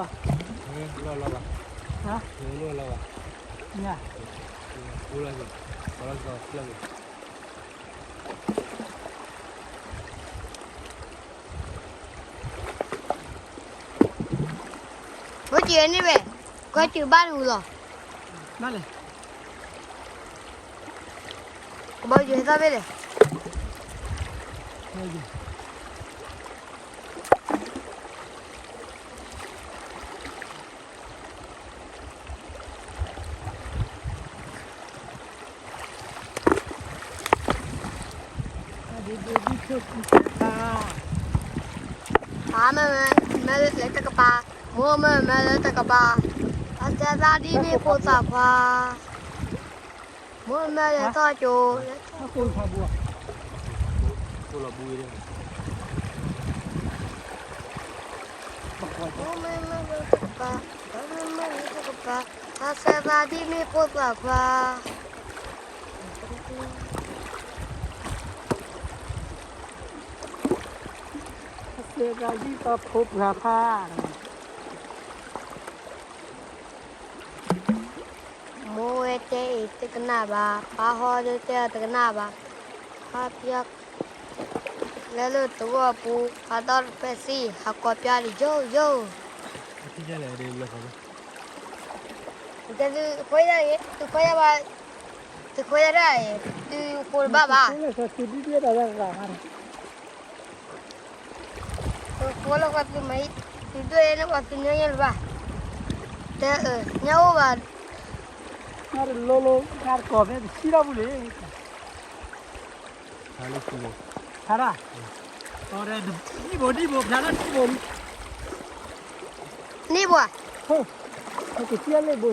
ဘၣ်ယီၤ, လီၢ်လီၢ်ဘၣ်, ဟါ, လီၢ်လီၢ်ဘၣ်, ညါ, အိၣ်လီၤ, လီၤလီၤလီၤ, ဘၣ်စၢၤန့ၣ်ဝဲ, ကွၢ်စၢၤဘၣ်နဟူလီၤ, ဘၣ်လဲၣ်, ကဘီယူၤဟဲသၣ်ဖဲလဲၣ်, ဘၣ်ယူၤ, ပၢ်မ့ၢ်မ့ၢ်လၢတကပၤ, မိၢ်မ့ၢ်မ့ၢ်လၢတကပၤ, အစဲသးဒ်မ့ၢ်ဖိသၣ်ခွါ, မိၢ်မ့ၢ်လၢထီၣ်ကၠိ, မိၢ်မ့ၢ်မ့ၢ်လၢတကပၤ, မိၢ်မ့ၢ်မ့ၢ်လၢတကပၤ, အစဲသးဒ်မ့ၢ်ဖိသၣ်ခွါ အစဲသးဒ်ပှၤဖိပှၤခွါ, မိၢ်ဝဲတဲအံၤတကနၣ်ဘၣ်, ပၢ်ဟီဒီးတဲအီၤတကနၣ်ဘၣ်, ပၢ်ပျၢ် လဲၤလၢတဝီပူၤ ပၢ်ဒီတဖျၢၣ်စံး ဟးကိးပျၢ်ဒံးယိယိ, တဲသုခွဲးယၤအံၤ, သုခွဲးယၤဘၣ်, သုခွဲးယၤဒၣ်အံၤ, သုဃိတဘၣ်ဘၣ်. သုဃိလၢဃီသုမၤအံၤ, သုဒိၣ်အံၤန့ၣ်ပှၤသုညါညါလၢၤဘၣ်, တဲအၢ ညါအိၣ်ဘၣ်, ညါတလိၤလိၤ ညါတကိးဖဲတဆံထီၣ်ပူၤလံ, ဖျါလၢခံဘိ, ဖျါဒၣ်, နံၣ်ဘိနံၣ်ဘိ ဖျါလၢနံၣ်ဘိလံ, နံၣ်ဘိဧါ, ကသံလၢဘိ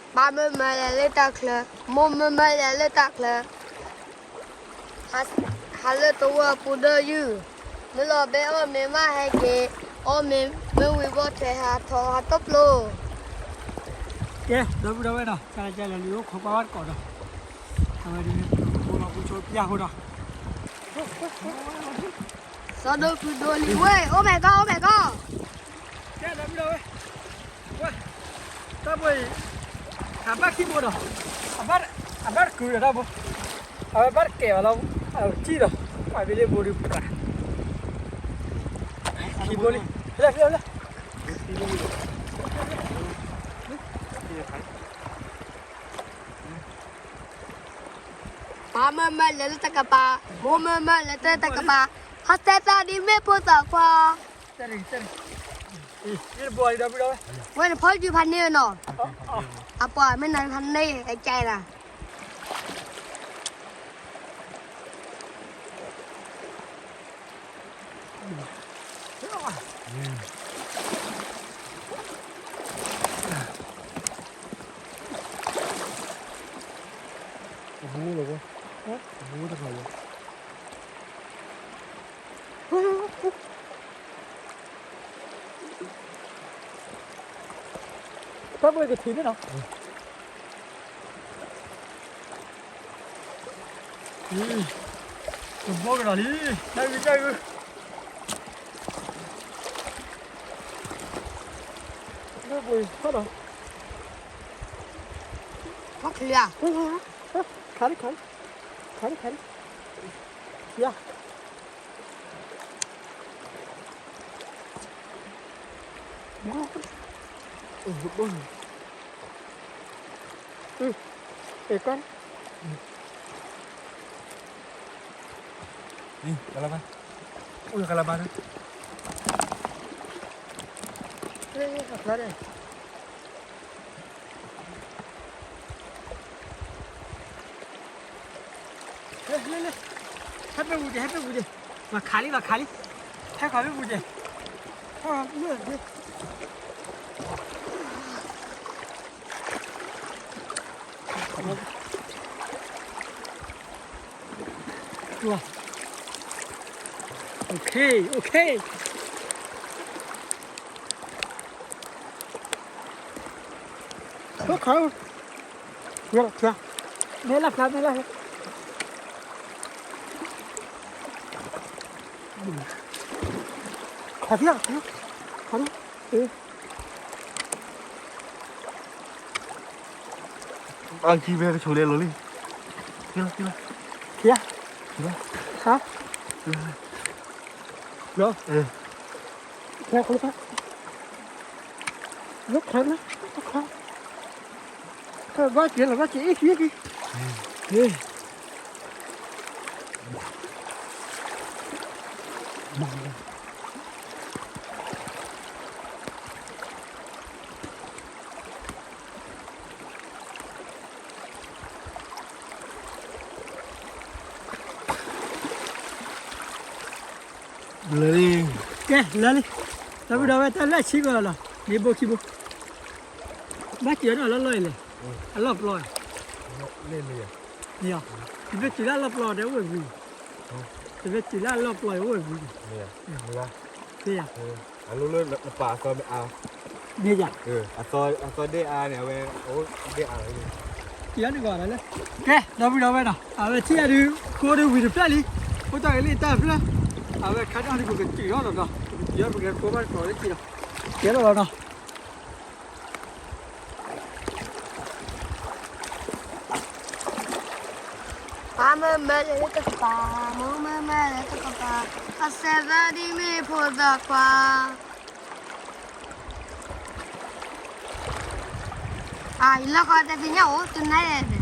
ပၢ်မ့ၢ်မ့ၢ်လဲၤလၢတၢ်ချၢ, မိၢ်မ့ၢ်မ့ၢ်လဲၤလၢတၢ်ချၢ, ဟးလၢတဝီပူၤဒီးယုၢ်, မ့ၢ်လီၤဘဲအီၣ်မ့ၤမးဟဲက့ၤ, အီၣ်မ့ၤမ့ၢ်ဝံၤဘီထွဲဟးထီၣ်ဟးတပျိ, ကဲ ဒီပုၢ်ဒီဝဲၢ်နီၤ ကၢ်ကၢ်လၢလံအိၣ်ခိးကွၢ်ဝဲတကိးဒီး, အဝဲဒ်န့ၣ် ဖိလီၤပူၤဆိပျၢ်ဃိဒီး စီၤဒိၣ်ဖုဒိၣ်လံဝဲ အိၣ်မဲာ်ကီၢ် အိၣ်မဲာ်ကီၢ်, ကဲ ဒီပုၢ်ဒီဝဲၢ်, ဝဲ, တၢ်ဘိအံၤ, ဟးဘၣ်ခံဘိဒီး, အဘၣ်တကုာ်ဒီးတၢ်ဘိ, အဝဲဘၣ်တကဲဘၣ်လီၤ, အကံၣ်ဒီး, ပှၤဘ့လ့ဘိဒုးပှၤ, ခံဘိလံ, ဖဲလဲၣ်ဖဲလဲၣ်ဖဲလဲၣ် ပၢ်မ့ၢ်မ့ၢ်လဲၤလၢတကပၤ, မိၢ်မ့ၢ်မ့ၢ်လဲၤတကပၤ, ဟးတဲသးဒ်မ့ၢ်ဖိသၣ်ခွါ, ဝဲန့ၣ်ဖီကၠူဖးန့ၢ်နီၤ, အပှၤမ့ၢ်နၤဖးန့ၢ်အကဲနၤ အဘူးလီၤဝဲ, အဘူးတခါလီၤ, တၢ်ဘိကထံၣ်န့ၣ်နီၤ. ကဘီကဒီးလံ, တၢ်ဂုၢ်တၢ်ဂုၢ်, လၢပှဲၤထီၣ်ဒီး, ခါလံ, ခါလံ, ခါလံ, ခါလံ, ခါလံ, ယၤ ကလဘါ, အိၣ်ကလဘါန့ၣ်, လၢလၢ, ဟဲပ့ၤပူၤက့ၤ ဟဲပ့ၤပူၤက့ၤ, ဘၣ်ခးလံ ဘၣ်ခးလံ, ဟဲခးပ့ၤပူၤက့ၤ, ဟဲခးလံ, OK, OK. ခါ, မဲလၢ်ဖျါ မဲလၢ်ဖျါ, ခါ, ခါ, အကံဝဲကဆိးလဲလိာ်လံ, ခံ, ခံ, ခံ, ခါ, လီၤ, ခါ, ခါ, ခါ, ခါ, ဘၣ်က့ၤလီၤ ဘၣ်က့ၤ အ့ၣ်က့ၤ အ့ၣ်က့ၤ, မၤ မၤ လၢလံ, ကဲလၢလံ, ဒီပုၢ်ဒီဝဲၢ် တၢ်လၢအဆံကီးလီၤ, မ့ၢ်ဘိခံဘိ, ဘၣ်စံးအီၤနီၤ လီၢ်လီၢ်အံၤလဲၣ်, အလီၢ်ပျီ, မ့ၢ်, တဘ့ၣ်စံးလၢအလီၢ်ပျီဒီးအိၣ်ဝဲဝံၤ, တဘ့ၣ်စံးလၢအလီၢ်ပျီအိၣ်ဝဲဝံၤ, မ့ၢ်, အလိၣ်လၢနပာ်အသီမ့ၢ်အါ, မ့ၢ်ယၤ, အသီဒ့ၣ်အါန့ၣ် အဝဲအိၣ်ဒ့ၣ်အါလီၤ, ကဲ ဒီပုၢ်ဒီဝဲၢ်နီၤ အဝဲထံၣ်အဒုး ဃိဒုးဝံၤတဖျၢၣ်လံ, အိၣ်တၢ်ဂ့ၤလံတၢ်တဖျၢၣ်, အဝဲခါန့ၣ်ဒုး ပကစံးထီၣ်လီၤနီၤ, ပကစံးထီၣ် ပကလဲၤဃိဘၣ်တကိးလၢစံးလီၤ, ကဲလီၤလီၤနီၤ. ပၢ်မ့ၢ်မ့ၢ်လၢတကပၤ, မိၢ်မ့ၢ်မ့ၢ်လၢတကပၤ, အစဲးသၢဒ်မ့ၢ်ဖိသၣ်ခွါ, အံၤလီၢ်ဃီတသ့ၣ်ညါအိၣ်တနၤယဲၢ်န့ၣ်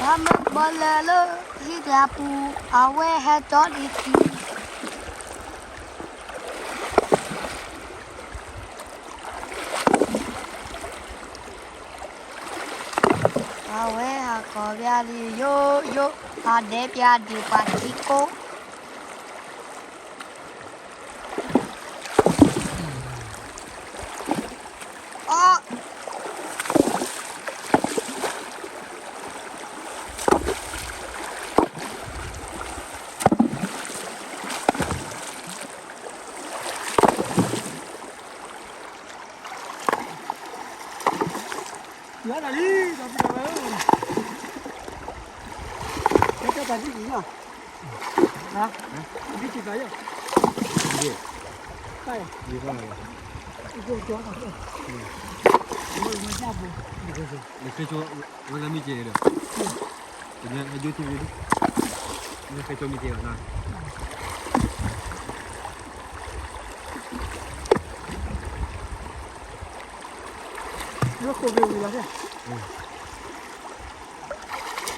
ပၢ်မ့ၢ်ဘၣ်လဲၤလၢဟံၣ်ကျါပူၤ, အဝဲဟဲတီဒံးခံ အဝဲဟးကိးပၠးဒံးယိယိ, ဟးဒဲပၠးဒံးပှၤထံကိၣ်, အီ ယၤဒၣ်လံ, ဒီပုၢ်ဒီဝဲၢ်ဧၢ, ကဲကဲတၢ်ဒ်အံၤလီၤ, ဟါ, ဒ်စံးပာ်ယဲၢ်, တၢ်ယဲၢ်, ယကဲကဲ, နကဲကဲ, ဝဲလၢမ့ၢ်ကဲဒီး, တညါဟဲယိထံဝံၤ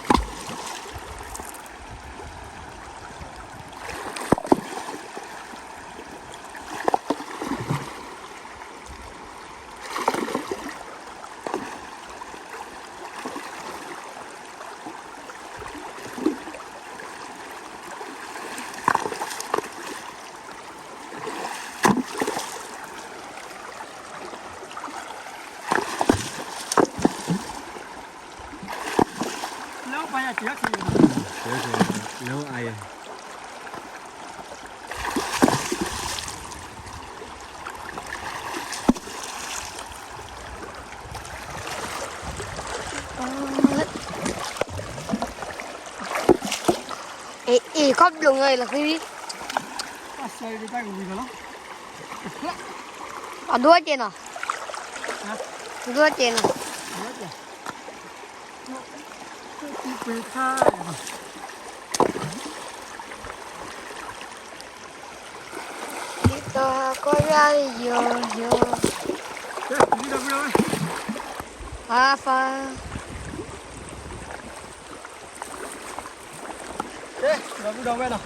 ဒ်, နကဲကဲမ့ၢ်ကဲလီၤနၤ လၢခိၣ်ဘ့ၣ်ဝံၤလီၤ, လၢပၢ်ယၤစံးအီၤ, လၢအါယၤ အ့ၣ် ခီၣ်ဘျိးငါအံၤလီၤဃံ, အဒိကဲနီၤ, ဒိကဲနီၤ. ဒ်သိးဟးကီၢ်ယၤယိယိ, ဟါဖး, ကဲ ဒီပုၢ်ဒီဝဲၢ်နီၤ,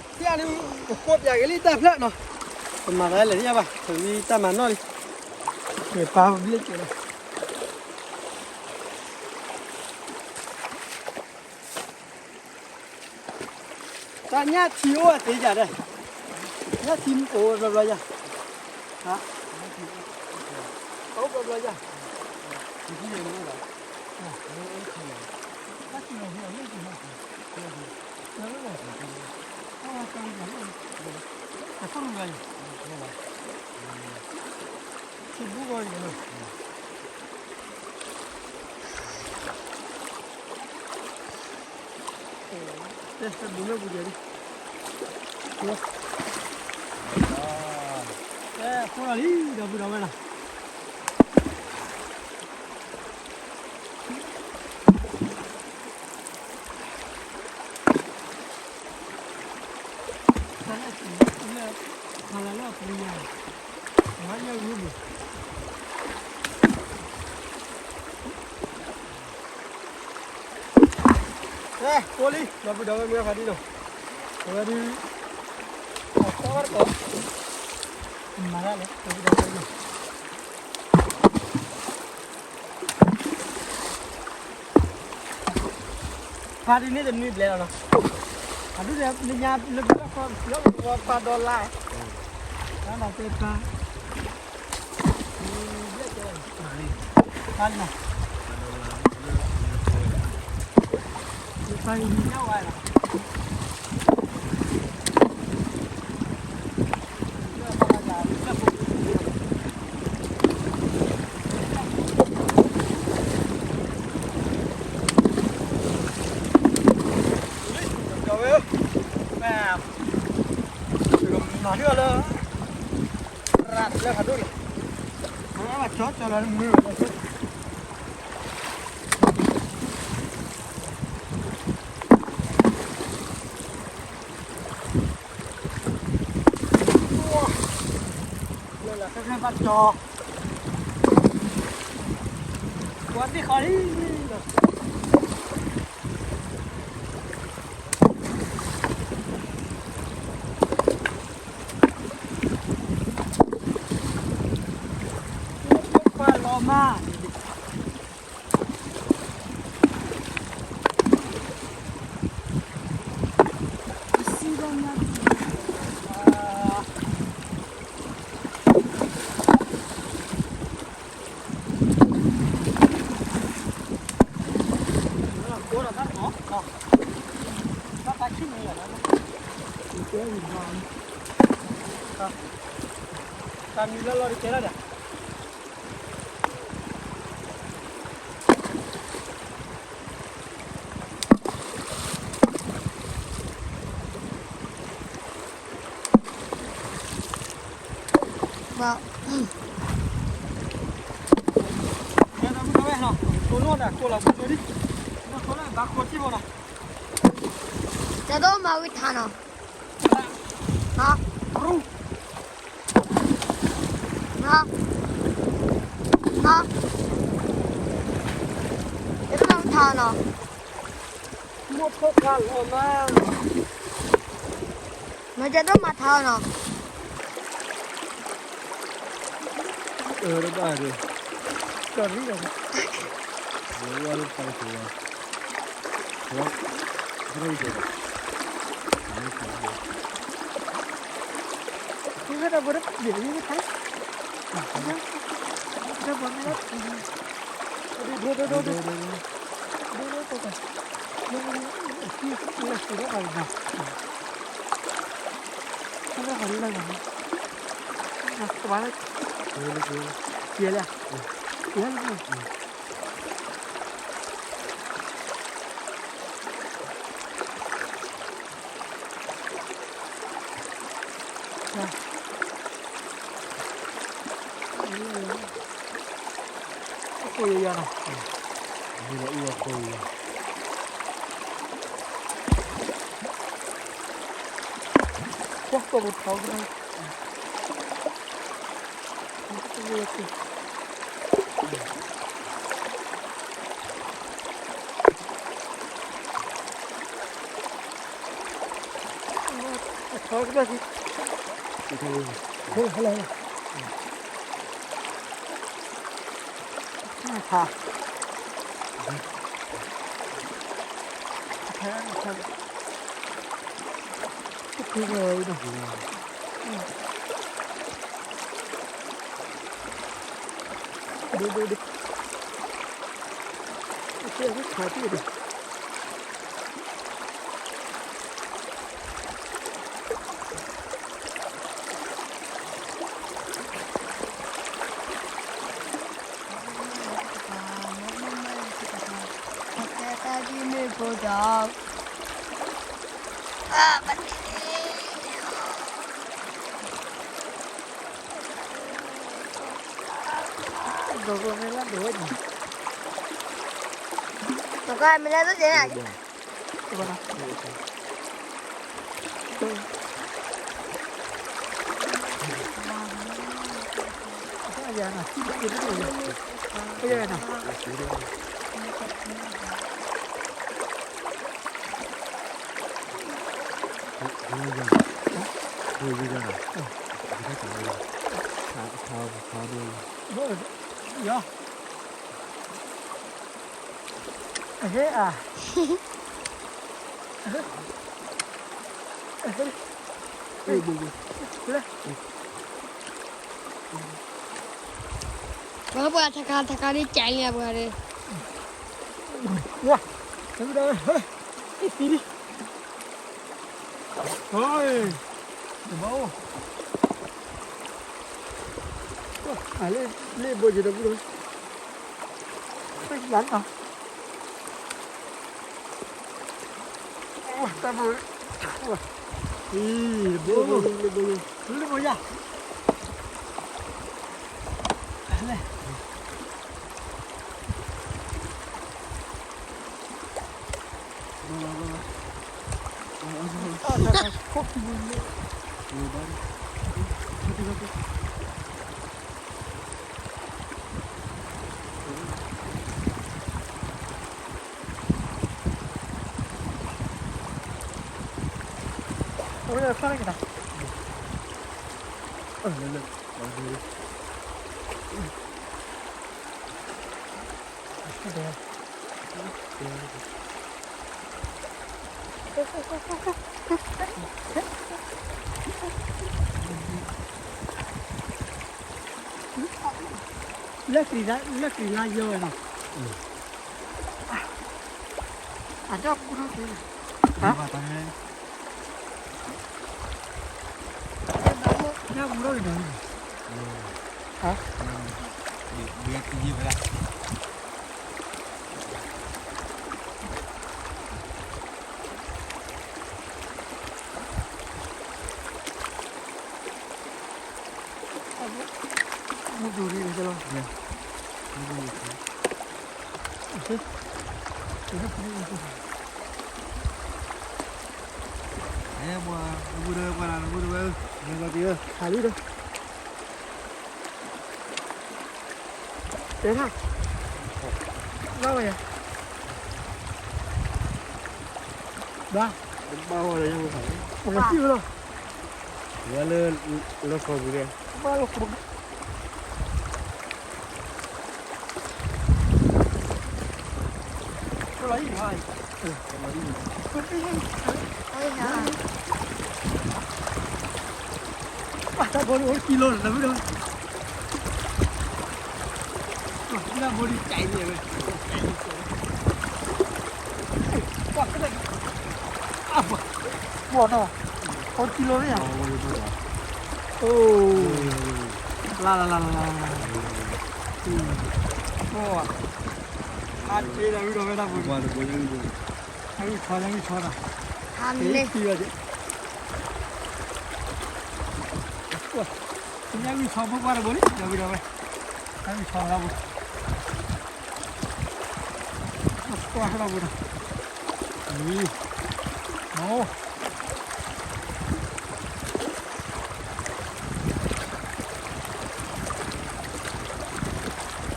ထံၣ်အါန့ၣ် ပဃိပၠးက့ၤလံတၢ်ဖျၢၣ်နီၤ, ပမၤသးလဲၣ်သ့ၣ်ညါဘၣ် ပမ့ၢ်တၢ်မၤနီၣ်လံ, ပပာ်ပဘျဲၣ်က့ၤလီၤ. တၢ်ညၣ်ထံအိၣ်အသ့ယၤဒီး, ညၣ်ထံအိၣ်ဘျီဘျီယၤ, ဟါ, အိၣ်ဘျီဘျီယၤ, တၢ်ထံအိၣ်ဘျီဘျီယၤ, တ� တၢ်လၢအပူၤလၢ ဖးလီၤလၢအပူၤညါ, ကိးလံ ဒီပုၢ်ဒီဝဲၢ်မုၢ်ဖါတံၢ်နီၤ, အဝဲဒုး အီၣ်ကီဘၣ်တကိး, မၤဒၣ်လဲၣ် ဒီပုၢ်ဒီဝဲၢ်မုၢ် ဖါတံၢ်န့ၣ်တနွံဘျဲၣ်လီၤနီၤ, အဒုးဒီး လၢညါလၢဘျီၣ်ခီ လၢပှၤပာ်ဒီလါ, တၢ်နီၤတဲပာ် ဖါလံနီၤ, ဖါလံညါဝဲလီၤ. မၤထံၣ်အီၤလၢ ရၣ်လၢဖးဒိၣ်န့ၣ်, မၤကၠီကၠီလီၤမုၢ် လၢလၢခဲခဲဘၣ်ကၠီ, ပှၤသ့ၣ်ခီလံလီၤ. ခွါလီၤမး, တၢ်မံလီၤလီၤတကဲလီၤဒီး ဘၣ်, ကဲ ဒီပုၢ်ဒီဝဲၢ်နီၤ, တိၢ်နီၣ်တၢ်ကိးလီၤပူၤဒိၣ်ဒံး, တိၢ်နီၣ်ဘၣ်ခိၣ်ထံၣ်ဖိနီၤ, ကဲ ဒိၣ်မၤဝံၤထါနီၤ, ကဲ ဒိၣ်မၤဝံၤထါနီၤ, မိၢ်ဖိခွါလီၤမး, မ့ၢ်ကဲ ဒိၣ်မၤထါနီၤ. အၢ တဘၣ်ဒီး ကီၢ်ရံၣ်ဒီး ဝဲဝဲလၢတၢ်ကဆိးဝဲ ဝဲ ကရၢကရိ ဝဲဒၣ်ဝဲဒၣ်ယဲၢ်ယဲၢ်ဖဲ ဒၣ်ဝဲမ့ၢ်ဒၣ် ဒိၣ်ဒိၣ်ဒိၣ်ဒိၣ် ဒိၣ်ဒိၣ်ဒိၣ်ဒိၣ် လၢလၢလၢလၢ ကဘၣ်လၢ ကဘၣ်လၢ ကဘၣ်လၢ ကဘၣ်လၢ အခိၣ်ယယၤနီၤ, မ့ၢ်လၢအူအခိၣ်ယယၤ, ပှၤကိးပူၤထီကနၣ်, အထီကနၣ်က့ၤ, ဟဲလီၤ ဟဲလီၤ ဖး ဖး ဖး ဖး ဒိၣ်ဒိၣ်ဒိၣ် ဖး ဖး ဒိၣ်ဒိၣ်မ့ၢ်လၢဒိၣ်ဝဲန့ၣ် တကမ့ၢ်လၢဒိၣ်ဒိၣ်န့ၣ် အယၤနၤ အယၤနၤ ယၤ, ယၤ, ယၤ, ယၤ, ယၤ, အဟဲအါ, ပှၤထခါထခါဒ်ကၠဲးလံပှၤဒီး, ဝါ, တမ့ၢ်ဒီး, အ့ၣ်သံလံ, တဘၣ်အိၣ်, အလ့ၣ်ဘိယံၤဒီပုၢ်ဒီဝဲၢ်, လၢ်နီၤ, တၢ်ဘိ, အံၤ, လ့ၣ်ဘိယံၤ, လ့ၣ်ဘိယံၤ, လဲၣ် လၢကလံၤလၢယိာ်နီၤ, အတၢ်ပူထီၣ်က့ၤ, ဟါ, ညၣ်ပူထီၣ်က့ၤနီၤ, ဟါ, ဘုရားတည်ရေးပါလား. မူတူၤရံၣ်လီၤ, အဲ ပှၤ, ပှၤ, ပှၤ, ပှၤ, ပှၤ, ခးလံဒီး တဲထီၣ်, ဘၣ်ဝဲယၤ, ဘၣ်, ဘၣ်ဝဲလၢညါဝဲ, ပကစံၣ်ဝဲလီၤ, ဝဲလၢ, လၢဃီပူၤန့ၣ်, ဘၣ်လၢဃီပူၤ, လီၤအံၤ, တၢ်ဘီဒ်အိၣ်တကံလိာ်လီၤ, တမ့ၢ်ဒီး တၢ်ဘီဒ်ကၠဲးန့ၣ်ဝဲ, ကၠဲးန့ၣ်, ပှၤ, ပှၤနီၤ, အိၣ်တကံလိာ်န့ၣ်ဧါ, အိၣ်, လၢ်လၢ်လၢ်လၢ်, ပှၤ, အါတက့ၢ်ဒီးဝံၤဒီးဝဲတၢ်ဘီဒ်, အဂံၢ်ထီၣ်, အဂံၢ်ထီၣ်ဒီး, ဟါလ့ ထံၣ်ဝဲ, ညၣ်ဂံၢ်ထီၣ်ဖိကွၢ်တဘိလံ ဒီးဝံၤဒီးဝဲ, ညၣ်ဂံၢ်ထီၣ်တၢ်ဘိ, ကွၢ်ထီၣ်တၢ်ဘိဒီး, အံၤ, အိ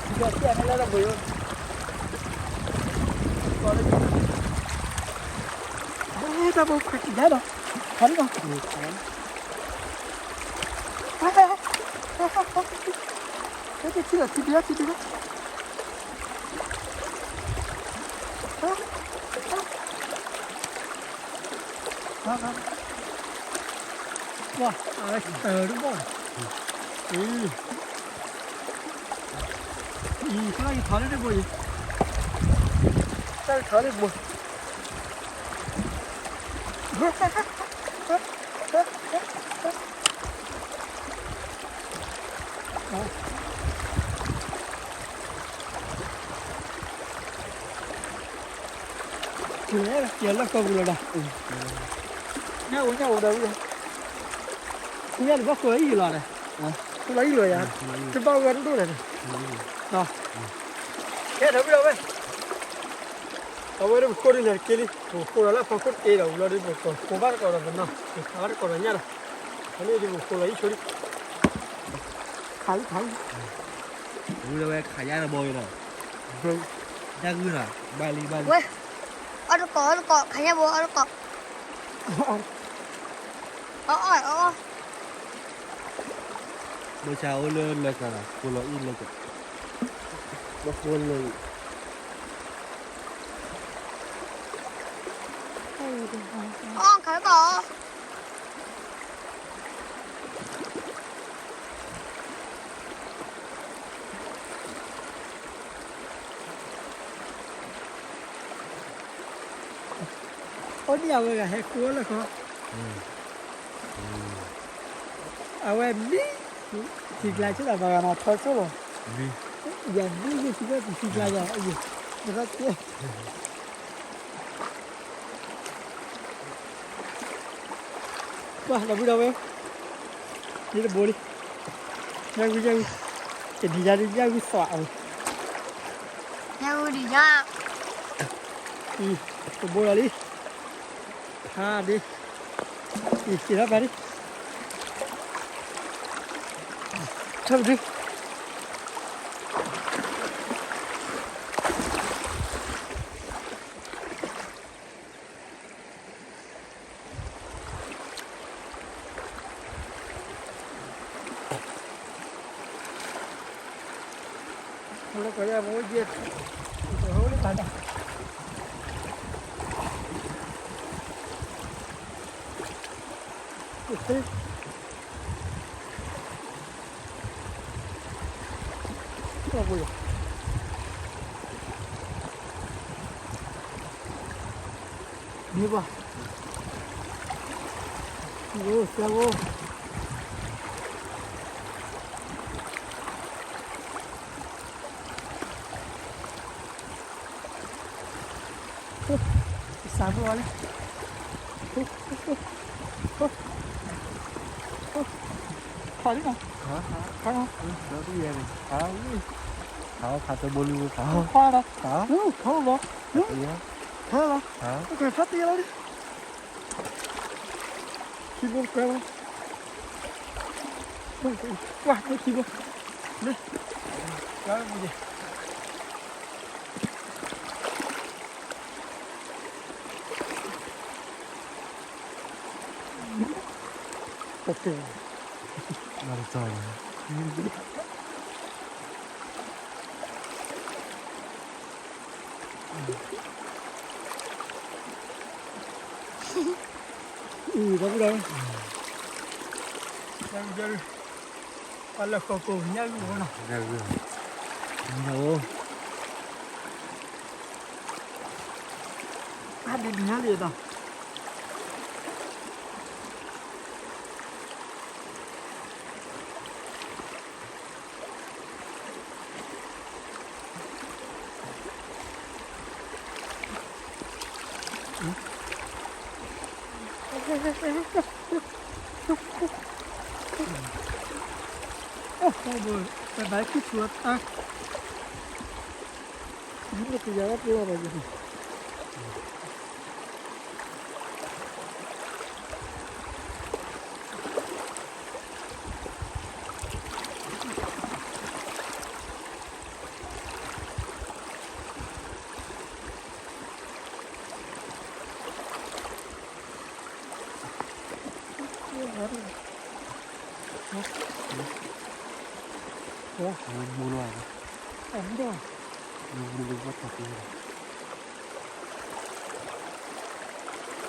ၣ် ဒီးပျဲန့ၣ်လၢတၢ်ဘိယိ, တၢ်ဘိခွဲးကံၤညါဒီး, ခါလံနီၤ, ထံၣ်ဒီးထံၣ်ဒံးထံၣ်ဒံးလီၤ, ပှၤ, အဝဲတၢ်တဘီ, အံၤ, အံၤ သရၣ်ယထီၣ်လၢတဘိအံၤ, သရၣ်ယထီၣ်လၢတဘိ ကဲလၢကီၢ်ပူၤလီၤဒီး, ညၣ်အိၣ်ညၣ်အိၣ်ဒီးဝံၤ, ညၣ်တဘၣ်ဃိလီၤအံၣ်လီၤဒီး, ဃိလီၤအံၣ်လီၤယၤ, တဘၣ်ဝဲဒိၣ်လဲၣ်, ကဲဒီးဝံၤဒီးဝဲ, အဝဲဒၣ်ပဃိဒ်လဲၣ်တက့ၢ်လံ, ပဃိလီၤလၢအဖီခိၣ်တက့ၢ်ဒီးဝံၤလီၤဒီး ပကဃိဘၣ်တကိးဒီးပနီၤ, ပခးဘၣ်တကိးဒီးညၣ်ဒီး, ဖဲန့ၣ်ဒ်ပဃိလီၤအံၣ်ဆိလံ, ခးလံခးလံ, ဝံၤဒီးဝဲခးညၣ်တဘိအံၤဒီး, ညၣ်ဂုၢ်နီၤ, ဘၣ်လံဘၣ်လံ, အီၣ်တကိးအီၣ်တကိး ခးညၣ်ဘိအီၣ်တကိး, အီၣ်အီၣ်အီၣ်, ဘၣ်ဆၣ်အိၣ်လၢလၢကၤ ကိးလီၤအံၤလၢကၤ, ဘၣ်ဃိလၢ အီၣ်ခါဘၣ်အီၣ်. အိၣ်ဒံးအဝဲဂၤဟဲဃုအီၣ်လၢဃီ, အဝဲမံ, ထံကျါဆ့ၣ်နီၤ ပှၤဂၤနီၤထီဆိၣ်လီၤ, ယမံယထံကျါ ပထံကျါယၤ, ယ, ပှၤလီၤဘုဒီးဝဲ, ဒ်တဘိလံ, ညၣ်ဂုၢ်ညၣ်ဂုၢ်, တနံၤညါဒ်ညၣ်ဂုၢ်သွးအီၤ, ညၣ်ဂုၢ်ဒံးညါ, အံၤ, တဘိလီၤလံ, ဖးဒ့, အံၤ က့ၤထီၣ်ဖးဒ့, ထီၣ်ပဒု မ့ၢ်ဘၣ်, ယိၤ ဆရာဝိ, စးဘိလီၤ, ခီလံနီၤ, ခီလီၤ, ခီတဘိလံ, ခီလီၤ, ခီလီၤ, ခီလီၤ, ခီတ့လီၤလံ. ခံဘိတကွဲးဘၣ်, ကွၢ်မ့ၢ်ခံဘိ, လၢ, ကွၢ်မ့ၢ်, တကဲ, နတၢ်လီၤ. အံၤ ဒီပုၢ်ဒီဝဲၢ်, ပှၤလၢဃီကိးညၣ်ဂုၢ်ဖိနီၤ, ညၣ်ဂုၢ်, ညၣ်ဂုၢ်, အါဒံးဒံးညါလံအသး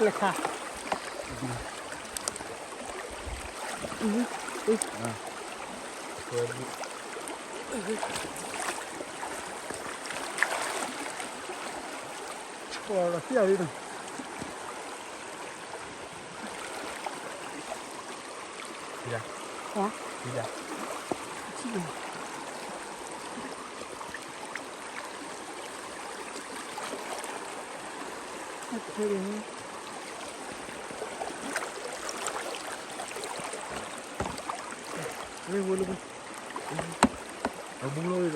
လၢခါ, လီၤလီၤသံအီၤလံနီၤ. ဟါ, ဝဲဝဲလၢ အဘူးလီၤဒီး အါ,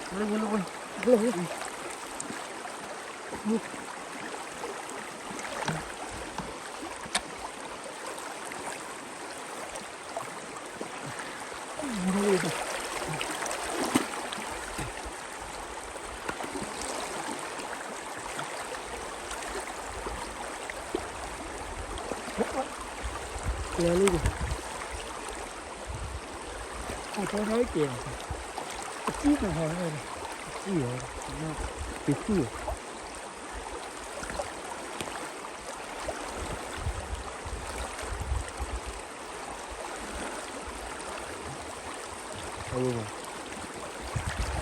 အ လဲၤလံ, အထီထီကဲ, အကံၣ်နဟီ, အကံၣ်အီၤ, ပထံၣ်အီၤ.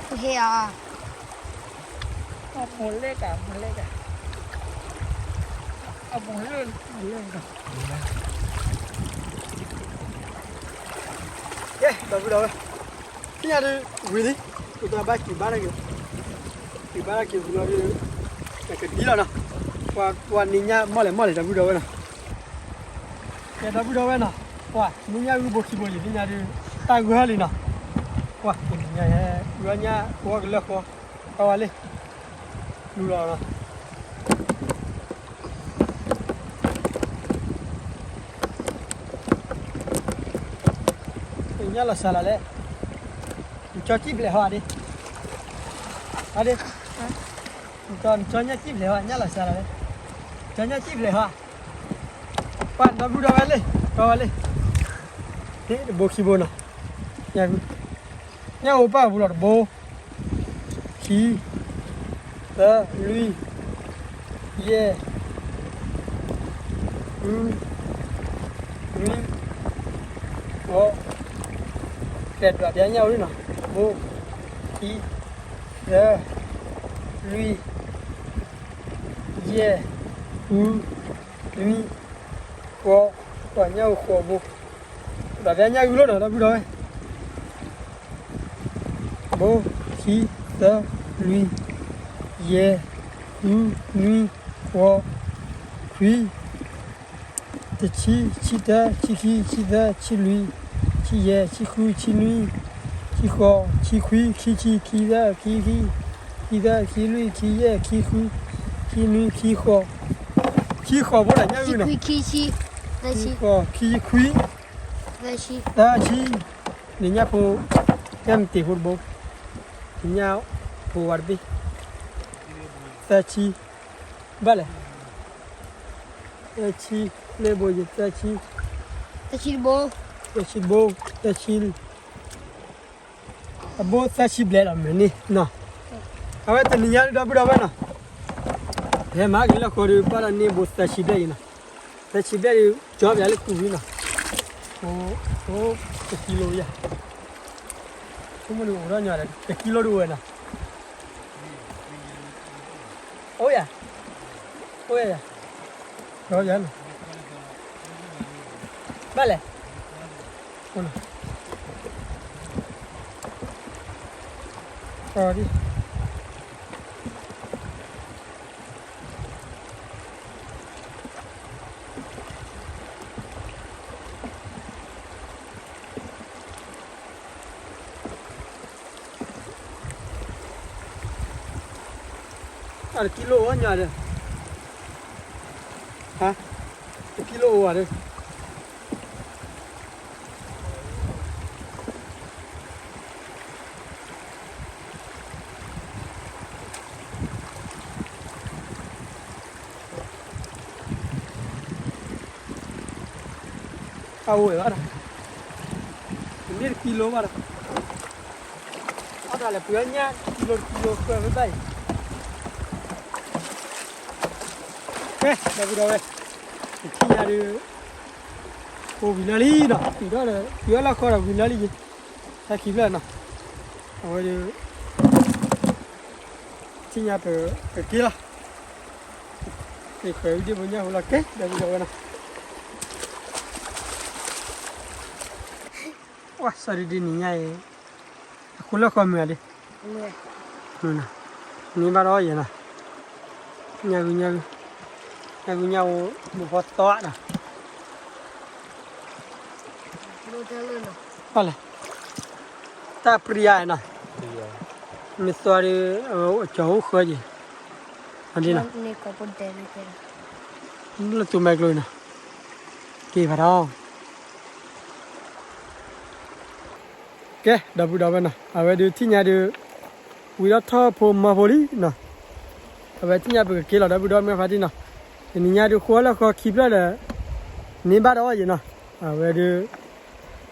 ဟဲအီၤ, အမိၢ်လဲၣ်ကၤ, အမိၢ်လဲၣ်ကၤ, အမိၢ်လဲၣ်, အမိၢ်လဲၣ်ကၤ. ကဲ ဒီပုၢ်ဒီဝဲၢ်, သ့ၣ်ညါဒုး ဝံၤလံ, ပကဘၣ်က့ၤဘါထီၣ်က့ၤ, က့ၤဘါထီၣ်က့ၤဝံၤလီၤဒီး ပကဒံလီၤနီၤ, ပှၤနံၤညါမီၢ်လဲၣ်မီၢ်လဲၣ် ဒီပုၢ်ဒီဝဲၢ်နီၤ. ကဲ ဒီပုၢ်ဒီဝဲၢ်နီၤ, ပှၤနံၤညါဂုၢ်ဘိခံဘိယံၤ သ့ၣ်ညါဒုး တၢ်ဂုၢ်ဟဲလံနီၤ, ပှၤနံၤညါဟဲ ဂုၢ်ညါ ပှၤကလၢဃီ, ကဝဲလံ, လူလီၤနီၤ. ညၣ်လီၤစှၤလီၤလဲၣ်, နကၠီကံၣ်ဖျဲးဟီဒ့, အဒ့, နကၠီညၣ်ကံၣ်ဖျဲးဟီ ညၣ်လီၤစှၤလီၤလဲၣ်, ကၠီညၣ်ကံၣ်ဖျဲးဟီ, ပှၤဒီပုၢ်ဒီဝဲၢ်လံ, ကဝဲလံ, တဘိခံဘိနီၤ, ညၣ်ဂုၢ်, ညၣ်အိၣ်ပာ်ပူၤလီၤ တဘိ ခံ, သၢ, လွံၢ်, ယဲၢ်, ဃု, နွံ, ဃိး, ကဲ ဒွးပျၢ်ညၣ်အိၣ်လံနီၤ, တဘိ, ခံ, သၢ, လွံၢ်, ယဲၢ်, ဃု, နွံ, ဃိး, ပှၤညၣ်အိၣ်ဃိးဘိ, ဒွးပျၢ်ညၣ်ဂုၢ်လီၤနီၤ ဒီပုၢ်ဒီဝဲၢ် တဘိ, ခံ, သၢ, လွံၢ်, ယဲၢ်, ဃု, နွံ, ဃိး, ခွံ, တဆံ, ဆံတၢ, ဆံခံ, ဆံသၢ, ဆံလွံၢ်, ဆံယဲၢ်, ဆံဃု, ဆံနွံ, ဆံဃိး, ဆံခွံ, ခံဆံ, ခံသၢ, ခံခံ, ခံသၢ, ခံလွံၢ်, ခံယဲၢ်, ခံဃု, ခံနွံ, ခံဃိး, ခံဃိးဘိဒီးညၣ်ဂုၢ်နီၤ, ခံခွံ, သၢဆံ, နံၤညၣ်ဖိ, ညၣ်မတ့ၤဖိတဘိ, နံၤညၣ်ဖိဝါတဘ့ၣ်, သၢဆံ, ဘၣ်လဲၣ်, သၢဆံ, လၢဘိယသၢဆံ, သၢဆံတဘိ, သၢဆံတဘိ, သၢဆံ, အဘိသၢဆံဘျဲၣ်လီၤမ့ၢ်န့ၣ်နီၤ, အဝဲတနံၤညါဒီပုၢ်ဒီဝဲၢ်နီၤ, ဟဲမၤက့ၤလၢဃီဒီး ဘၣ်ဒီးန့ၢ်ဘိသၢဆံဘျဲၣ်အံၤနီၤ, သၢဆံဘျဲၣ်ဒီး ကၠီပၠးလၢကူၣ်ဝံနီၤ, အိၣ်တကံလိယၤ, အိၣ်မ့ၢ်အိၣ်ဒီးညီဒီး တကံလိဒ်ဝဲနီၤ, အိၣ်ယၤ, အိၣ်ယၤ, ကၠီပၠးနီၤ, ဘၣ်လဲၣ်, အိၣ်နီၤ, ကၠီဒ် အတကံလိအိၣ်ညါဒီး, ဟါ, တကံလိအိၣ်ဝဲဒီး အဝဲဘၣ်ဒီး, တမ့ၢ်တကံလိဘၣ်ဒီး, အတၢ်လဲၤပှ့ၤအီၣ်ညၣ် တကံလိတကံလိ ကွဲးဝဲဘၣ်အံၤ, ကဲ ဒီပုၢ်ဒီဝဲၢ်, ယထံၣ်ညါဒီး အိၣ်ဝံၤလၢလံနီၤ, တုၤထီၣ်ဒီး တုၤအလီၢ်ဃီဒီးဝံၤလၢလံယ့ၤ, တၢ်ခံဖျၢၣ်နီၤ, အဝဲဒီး ထံၣ်ညါပကက့ၤလီၤ, က့ၤခွဲးဝံၤဒ့ၣ်ဘိညၣ်ဟူလီၤက့ၤ ဒီပုၢ်ဒီဝဲၢ်နီၤ, ဝါ စီၤဒံဒံနံၤညါအံၤ အဃိလၢဃီမုၢ်ဧါဒ့ၣ်, န့ၢ်ဘၣ်ဒီးယဲနီၤ, ညၣ်ဂုၢ်ညၣ်ဂုၢ်, ညၣ်ဂုၢ်ညၣ်အိၣ် ဘိဖီသီနီၤ, ဘၣ်လဲၣ်, တၢ်ပျံၤယၤနီၤ, မ့ၢ်သွါဒီး အကၠီအိၣ်ဃၢက့ၤ, လၢသူမဲာ်ကျိၤအံၤနီၤ, က့ၤဖးထီ ကဲ ဒီပုၢ်ဒီဝဲၢ်နီၤ, အဝဲဒုးထံၣ်ညါဒုး ဝံၤဒီးထီၣ်ဖိမၤဖိလံနီၤ, အဝဲထံၣ်ညါပကက့ၤလီၤဒီပုၢ်ဒီဝဲၢ်မ့ၢ်ဖါတံၢ်နီၤ, တနံၤညါဒုးဃိလၢဃီခံဖျၢၣ်ဒီး န့ၢ်ဘၣ်ဒီးအီၣ်ယံၤနီၤ, အဝဲဒုး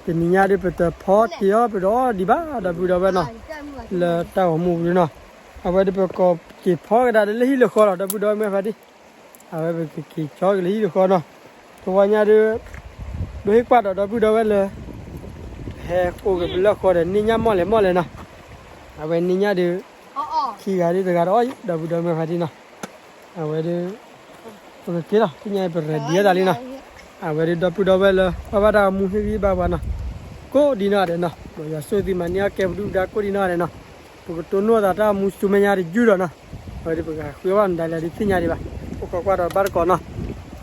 တနံၤညါဒုးပတဖီက့ၤအီၣ်ပဒီးအီၣ်ဒံးဘၣ်ဒီပုၢ်ဒီဝဲၢ်နီၤ, လၢတၢ်ဂီၤမူပူၤနီၤ, အဝဲဒုးပကက့ၤဖီကဒါဒီးလၢဟံၣ်လၢဃီလီၤ ဒီပုၢ်ဒီဝဲၢ်မ့ၢ်ဖါတံၢ် အဝဲပကက့ၤကၠီက့ၤလၢဟံၣ်တဃီနီၤ, တဝီညါဒုး ဒိဟ့ၣ်ကွၢ်ဒီးဒီပုၢ်ဒီဝဲၢ်လၢ ဟဲအိၣ်က့ၤပလၢဃီဒီးန့ၢ်ညၣ်မီၢ်လဲၣ်မီၢ်လဲၣ်နီၤ, အဝဲန့ၢ်ညၣ်ဒုး ခံဂၤဒုးတဂၤဒီးအီၣ်ယံၤ ဒီပုၢ်ဒီဝဲၢ်မ့ၢ်ဖါတံၢ်နီၤ, အဝဲဒုး ပကက့ၤလီၤ သ့ၣ်ညါပ ready သးလံနီၤ, အဝဲဒုးဒီပုၢ်ဒီဝဲၢ်လၢ ကွၢ်ဘၣ်တၢ်ဂီၤမူဟ့ၣ်ဂံၢ်ဘါပှၤနီၤ, ကိးဒံးနီၢ်ဂၤဒဲးနီၤ, ယွၤဆိၣ်သုမၤန့ၢ်အီၣ်ကဲပဒုၣ်ပဒါကိးဒံးနီၢ်ဂၤဒဲးနီၤ, ပကတိၢ်နီၣ်သးတၢ်ဂီၤမူဆူမဲာ်ညါတယုၢ်ဒီးနီၤ, အဝဲဒုးပကဃုအီၣ်ဘၣ်မနုၤလဲၣ်ဒုးသ့ၣ်ညါဒံးဘၣ်, အိၣ်ခိးကွၢ်ဒီးဘၣ်တကိးနီၤ,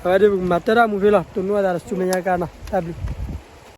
အဝဲဒုးပကမၤတၢ်တၢ်ဂီၤမူဖဲလီၤ တိၢ်နီၣ်သးဒီးဆူမဲာ်ညါကါနီၤ တၢ်ဘျုး